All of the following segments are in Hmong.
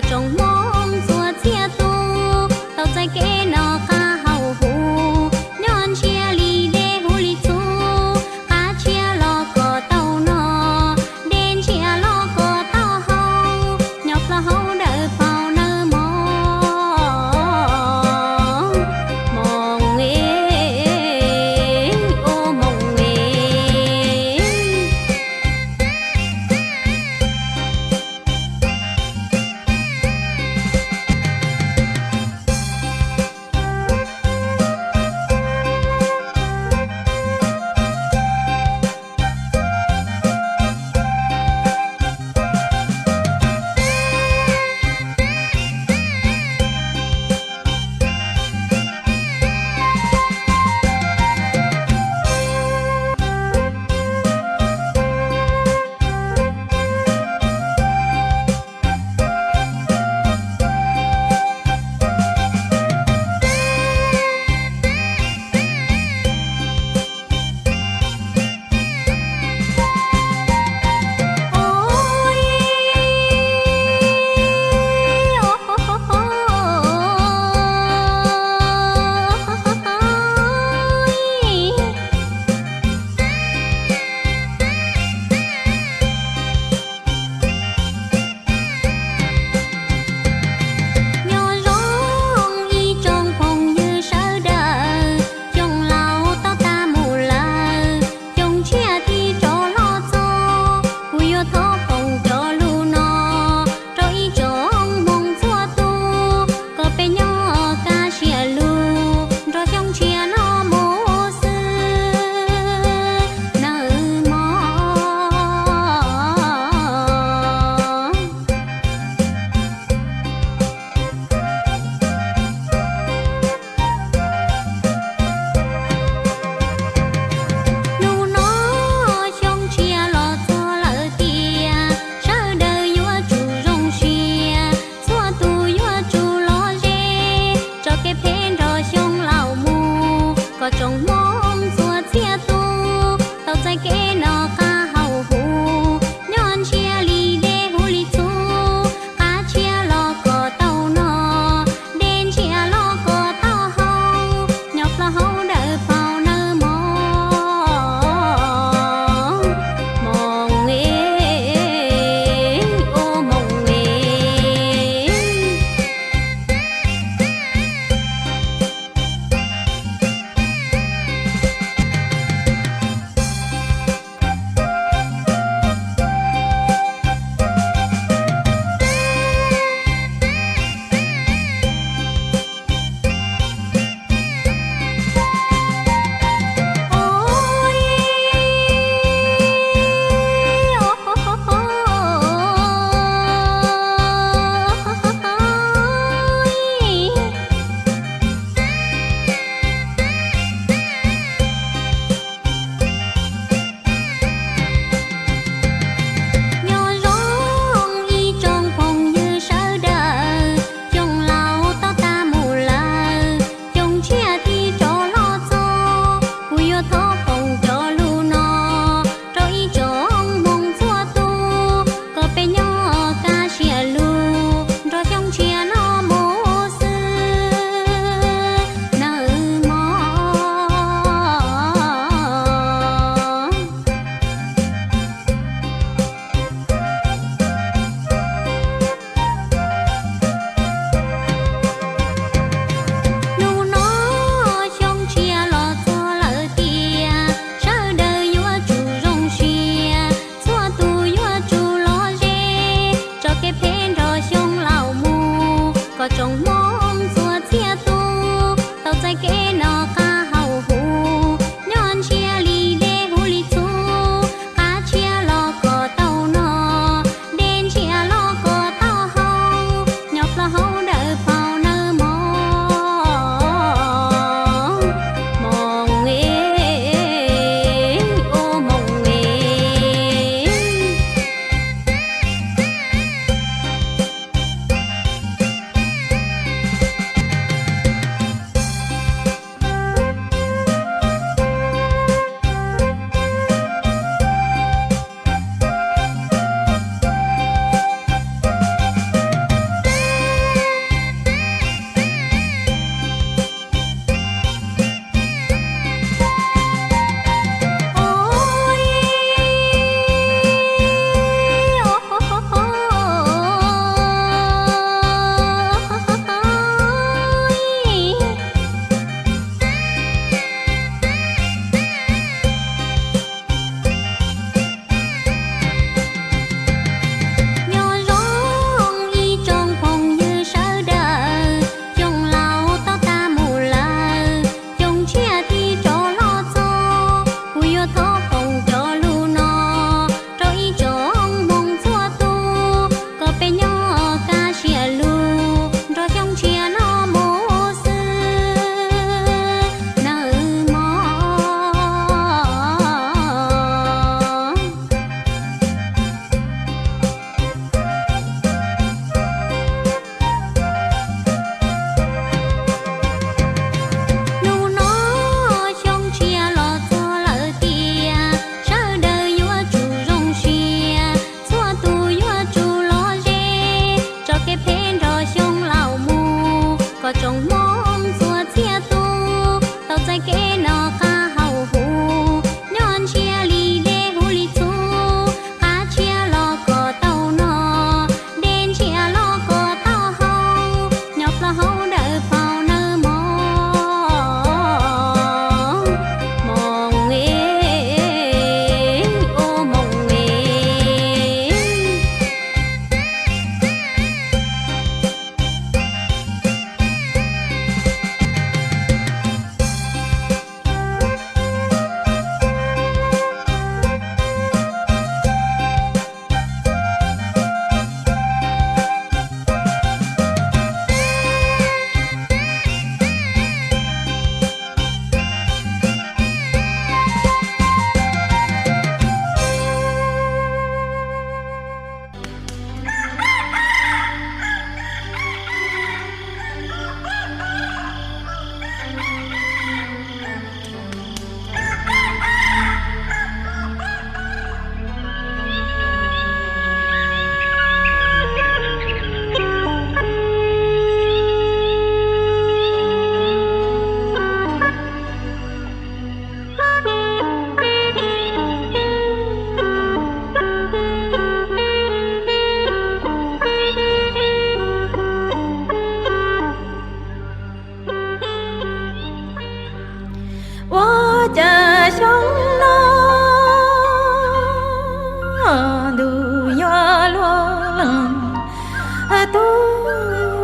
Tsoom Hmoob txhua txhia tus, tau txais kev noj qab haus huv, nyob ntsiag li dej huv li txhuv, qab tshiab los kom tau noj, dej ntsiag los kom tau haus, nyob ploj hauv dawm paug nawb mog. Moos e, u moos e.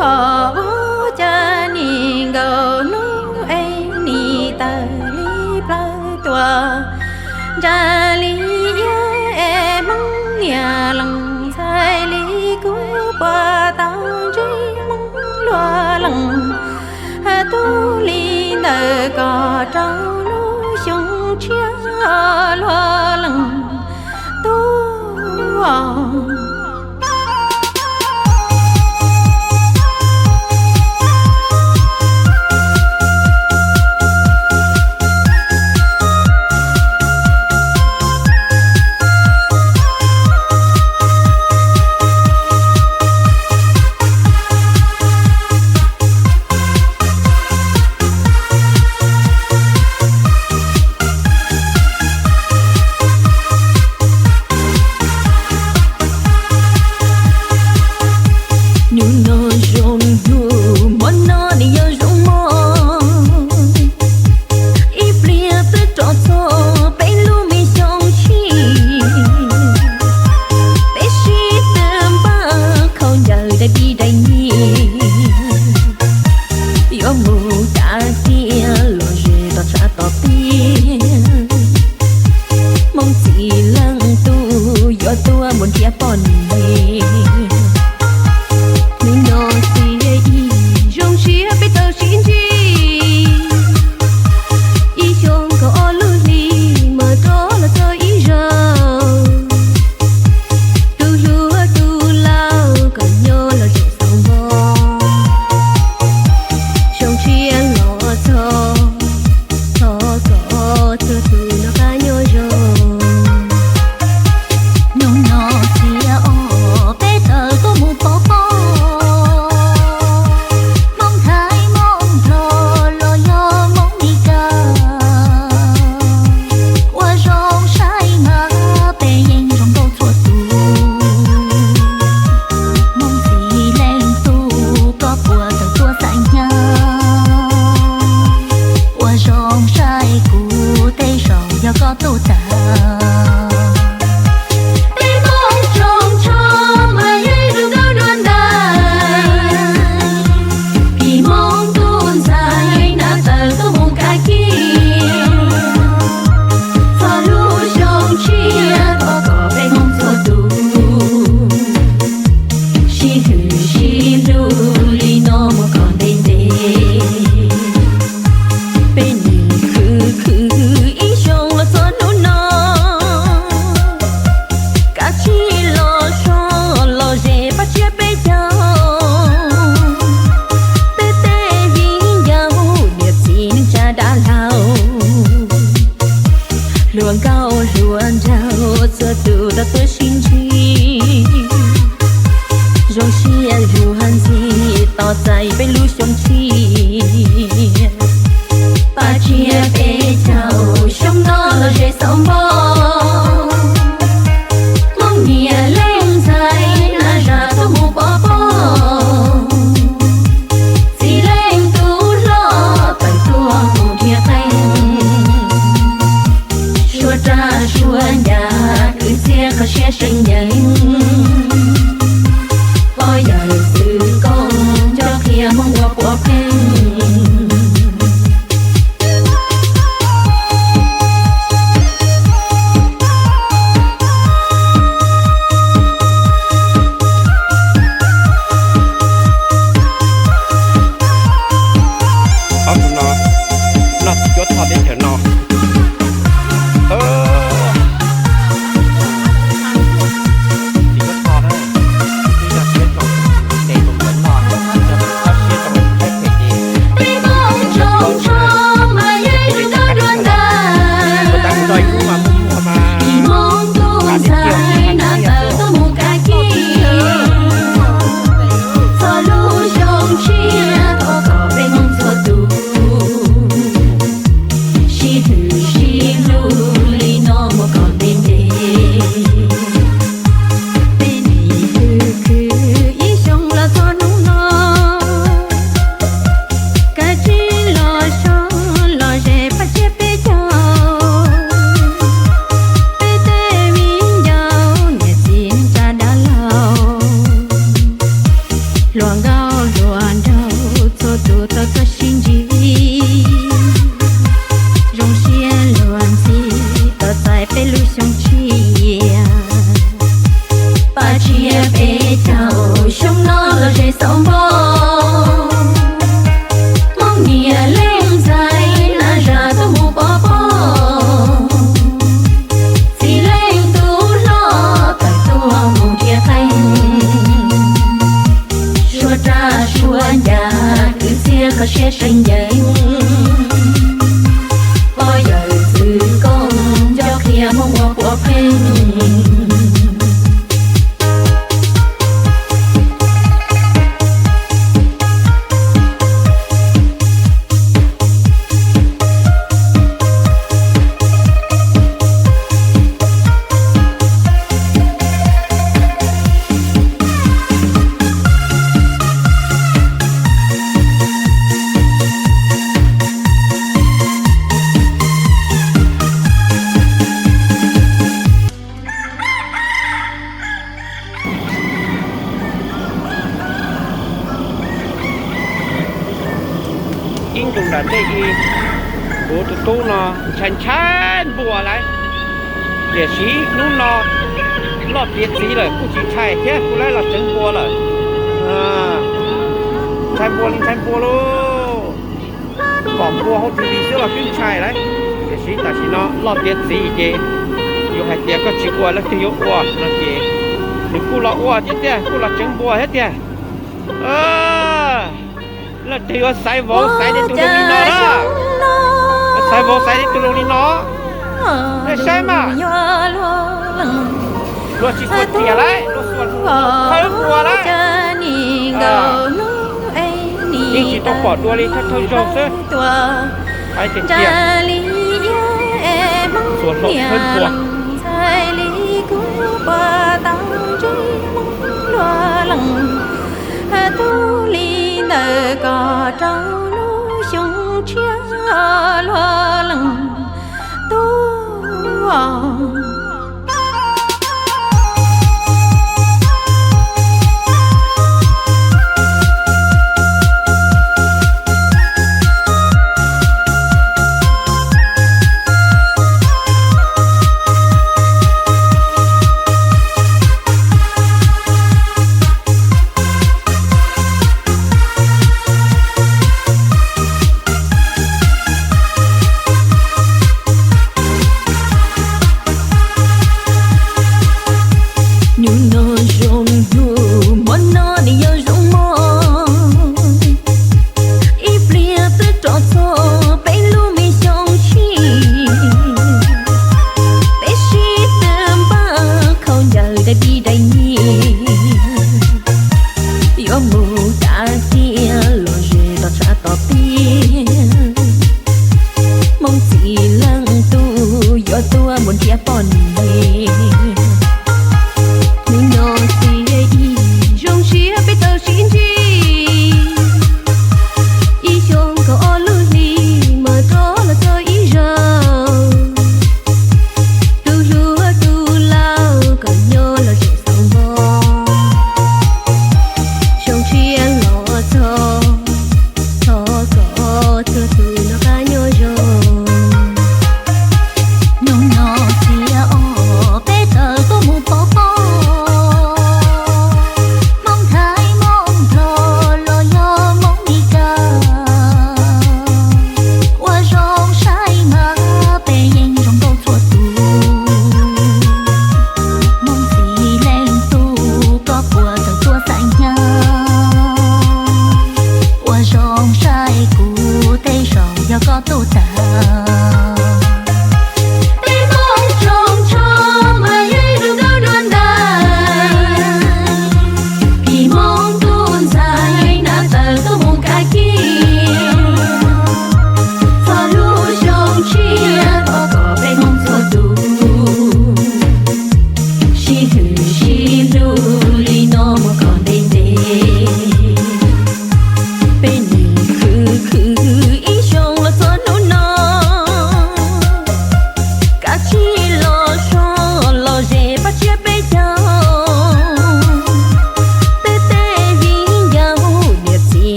Koj ua cas nim nkaus hnub es nim tawm li plawv tuaj, ntsa li iab es Hmoob niam lees, ntxhais li kuv puas tau ntsib Hmoob luag lees, tub li ntawm koj rau lub xyoo tshiab luag lees tub. Hnub no zoo hnub, hmo no nws yuav zoo hmo. Ib pliag twb rov txog peb lub me xyoo tshiab. Peb sib tw npaj khaub ncaws daim pib daim nyiaj, yuav mus kav tiaj los ze tom tshav tom tiaj. Hmoob txiv leej tub yuav tuaj mus nrhiav poj niam. Hnub no xiab ib, zoo siab peb tau sib ntsib. Ib xyoo kaum ob lub hli mas rov los txog ib zaug. Tus hluas tus laus kom nyob los tseem xaus npog. Xyoo tshiab los txog, thov kom txhua tus noj qab nyob zoo. Hnub no xiab ob, peb tawm tuaj mus pov pob. Hmoob Thaib Hmoob Nplog los yog Hmoob Mes Kas, ua zoo saib mas peb yeej zoo nkauj txhua tus. Hmoob txiv leej tub, koj puas tau tuaj xav nyob? Ua zoo saib kuv tej zaum yog koj tuaj tag. Peb Hmoob tsoos tsho mas yeej zoo nkauj dua ntais. Phim Hmoob tus ntxhais na tawm tuaj mus kav kiab. Txog lub xyoo tshiab thov kom peb Hmoob txhua tus sib hwm sib hlub li no mus kom ntev ntev. Peb nim khwv khwv ib xyoos los txog hnub no, kav tsij los so los ze pab tsiab peb caug. Peb tej viv ncaus niam txiv neej tsa dab laug, hluas nkauj hluas nraug txhua tus tau tuaj sib ntsib. Zoo siab luag ntxhi tos txais peb lub xyoo tshiab. Pab tsiab peb caug xyoo no los ze xaus npog. Hmoob niam leej ntxhais na zam tuaj mus pov pob. Txiv leej tub hlob tawm tuaj mus nrhiav qeej. Suav raj suav ncas kwv txhiaj qhov siab seev yees. Pog yawm txwv koom nco qhia Hmoob ua puav pheej. Tau npog, Hmoob niam leej ntxhais na zam tuaj mus pov pob. Txiv leej tub hlob tawm tuaj mus dhia qeej. Suav raj suav ncas kwv txhiaj kho siab seej ncees. Pog yawm txwv kooj nco qhia Hmoob ua puav pheej. Ib ntus nram ntej i, kuv tus tub no ntshai ntshai npua lawm, tiam sis hnub no loj tiav txiv lawm kuj tsis ntshai thiab, kuj lawv los tseev npua lawm. Ntshai npua li ntshai npua lauj. Pom npua hauv T V xwb los twb ntshai lawm, tiam sis tam sim no loj tiav txiv ces yus hais tias koj tsis ua leej twg yuav ua no ces nws kuj los ua tiag tiag, kuj los tseev npua thiab tiag. Leej twg yuav xaiv vauv xaiv tej tug zoo li no na, yuav xaiv vauv xaiv tej tug zoo li no, nej saib mas. Luag tsis xuas riam lawm, luag xuas thawb npua lawm. Yeej tsis tau pom dua li, thawj thawj zaug xwb. Hais tiag tiag, xuas hlau thawb npua. Tub li ntawd kom rau lub xyoo tshiab luag leej tub.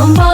Npau